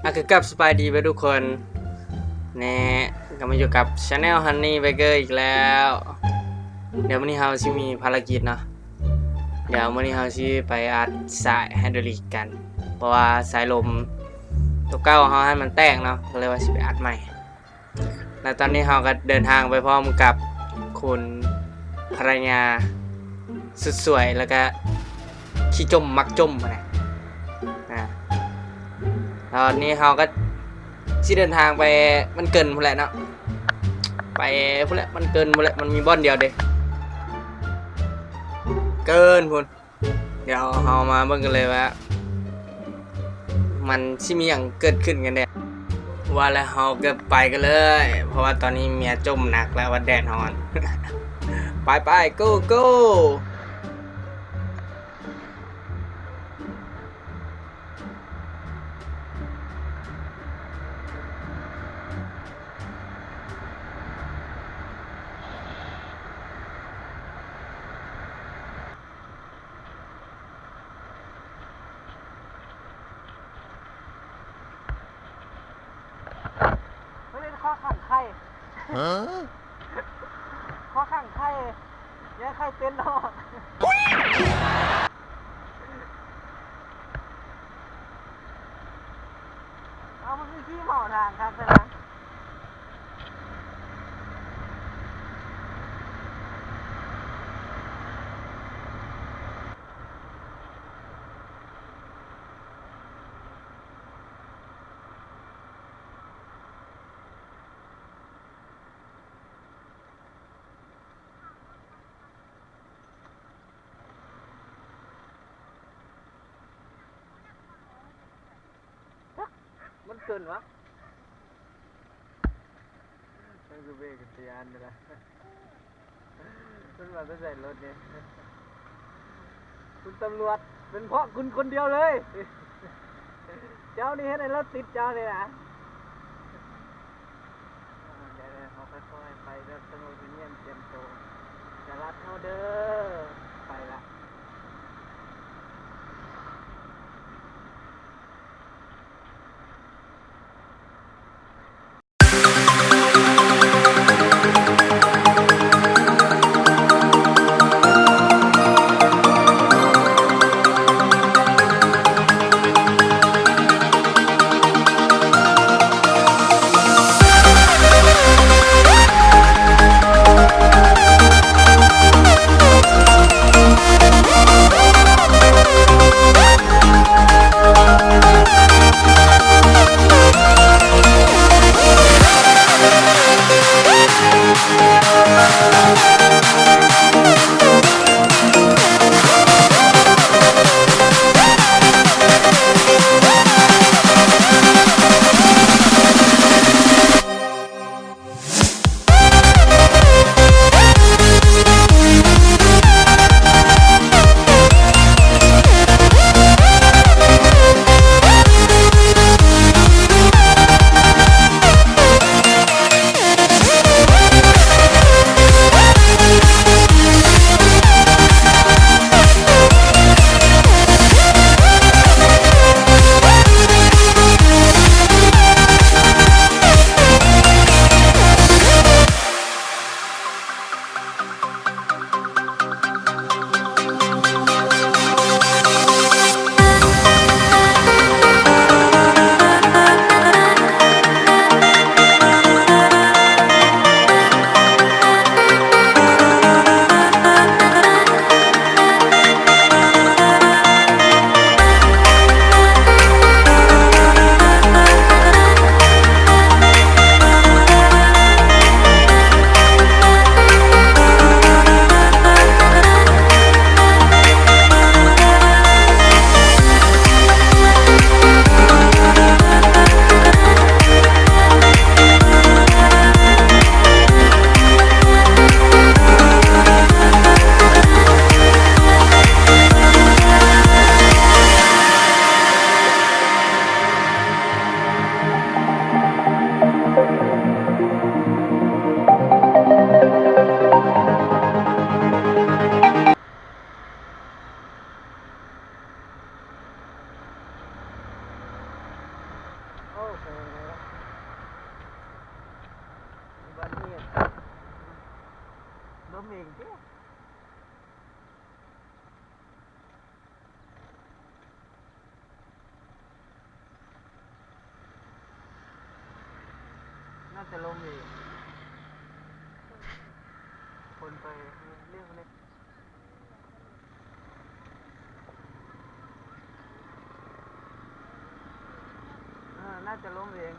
ອາ ກໍກັບສະບາຍດີເບິດທຸກຄົນແນ່ ກໍມາຢູ່ກັບ Channel Honey Biker ອີກແລ້ວ. ດຽວມື້ນີ້ເຮົາຊິມີພາລະກິດເນາະ ດຽວມື້ນີ້ເຮົາຊິໄປອັດສາຍໄຮໂດຣລິກກັນ ເພາະວ່າສາຍລົມຕົວເກົ່າເຮົາຫັ້ນມັນແຕກເນາະ ກໍເລີຍວ່າຊິໄປອັດໃໝ່. ແລະຕອນນີ້ເຮົາກໍເດີນທາງໄປພ້ອມກັບຄຸນພັນລະຍາສຸດສວຍ ແລ້ວກໍຂີ້ຈົ່ມມັກຈົ່ມຫັ້ນນະ. ອາ ຕອນນີ້ເຮົາກໍຊິເດີນທາງໄປບ້ານເກີນພຸ້ນແຫຼະເນາະ ໄປພຸ້ນແຫຼະ ບ້ານເກີນພຸ້ນແຫຼະ ມັນມີບ່ອນດຽວເດ້ ເກີນພຸ້ນ. ດຽວເຮົາມາເບິ່ງກັນເລີຍວ່າ ມັນຊິມີຫຍັງເກີດຂຶ້ນກັນແດ່. ວ່າແລ້ວເຮົາກໍໄປກັນເລີຍ ເພາະວ່າຕອນນີ້ເມຍຈົ່ມໜັກແລ້ວ ວ່າແດດຮ້ອນ. ໄປໆ ໂກໂກ. ເຂົາເອີ້ນຄອຂັງໄຂ່ ຮະ? ຄອຂັງໄຂ່ ຢ່າໃຫ້ໄຂ່ເຕັ້ນອອກ. ເອົາ ມັນຄືຂີ້ເໝົາທາງຄັກຊະນະ. ມັນເກີນວະ ມັນຄືເບຣກຈັກຢ່າງນີ້ລະ ມັນມາແຕ່ໃສລົດນີ້ ຄຸນຕຳຫຼວດ ເປັນເພາະຄຸນຄົນດຽວເລີຍ ເຈົ້ານີ້ເຮັດໃຫ້ລະຕິດເຈົ້ານີ້ນະ. ເຮົາຄ່ອຍໆໄປແບບສະຫງົບສະຫງຽມ ຕຽມໂຕ ຈະລັດເຮົາເດີ ໄປລະ. ໂອ້ໂຫ ບາດນີ້ລົມເອງຕິ? ໜ້າຈະລົມເອງ ຄົນໄປເລື້ອຍໆ. ເອີ ໜ້າຈະລົມເອງ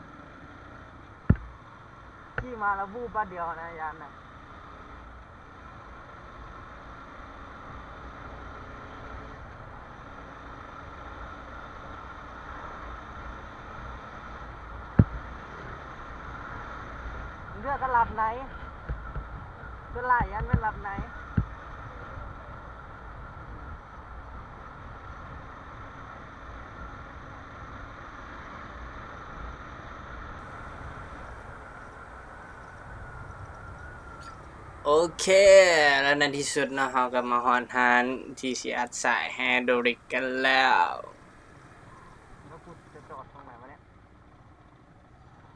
ຂີ່ມາແລ້ວວູບບາດດຽວນະ ຢ້ານນະ. ເລືອກກໍຫຼັບໃນ ສ່ວນຫຼາຍຢ້ານແມ່ນຫຼັບໃນ. ໂອເຄ ແລ້ວໃນທີ່ສຸດເນາະ ເຮົາກໍມາຮອດຮ້ານທີ່ຊິອັດສາຍໄຮໂດຣລິກກັນແລ້ວ. ແລ້ວກູຈະຈອດຕອງໃດວະເນຍ?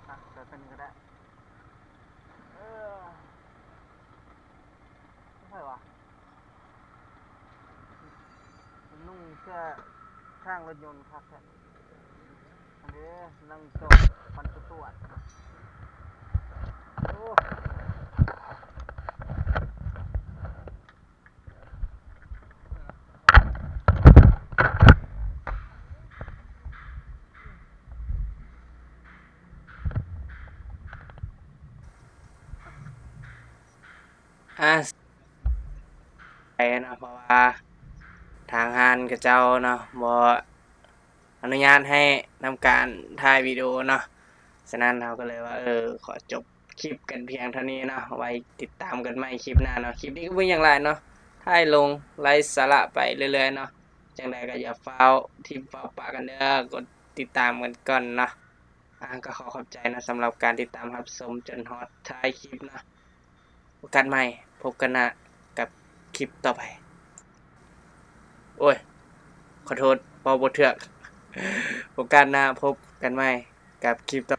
ອ່ະ ຈອດຕົງນີ້ກໍໄດ້. ເອີ ໃຜວະ? ນຸ່ງເສື້ອຊ່າງລົດຍົນຄັກແທ້. ອັນນີ້ນັ່ງຈອດ ຄວັນຕະຕວດ. ໂອ້. ອາ ໄປເນາະ ເພາະວ່າທາງຮ້ານເຂົາເຈົ້າເນາະ ບໍ່ອະນຸຍາດໃຫ້ທຳການຖ່າຍວິດີໂອເນາະ. ສະນັ້ນເຮົາກໍເລີຍວ່າ ເອີ ຂໍຈົບຄລິບກັນພຽງເທົ່ານີ້ເນາະ ໄວ້ຕິດຕາມກັນໃໝ່ຄລິບໜ້າເນາະ. ຄລິບນີ້ກໍບໍ່ມີຫຍັງຫຼາຍເນາະ ຖ່າຍລົງໄລສາລະໄປເລື້ອຍໆເນາະ. ຈັ່ງໃດກໍຢ່າຟ້າວຖິ້ມຟ້າວປະກັນເດີ້ ກົດຕິດຕາມກັນກ່ອນເນາະ. ອາ ກໍຂໍຂອບໃຈເນາະ ສຳລັບການຕິດຕາມຮັບຊົມຈົນຮອດທ້າຍຄລິບເນາະ. ໂອກາດໃໝ່ພົບກັນໜ້າກັບຄລິບຕໍ່ໄປ. ໂອ້ຍ ຂໍໂທດ ເວົ້າບໍ່ເຖືກ. ໂອກາດໜ້າພົບກັນໃໝ່ກັບຄລິບຕໍ່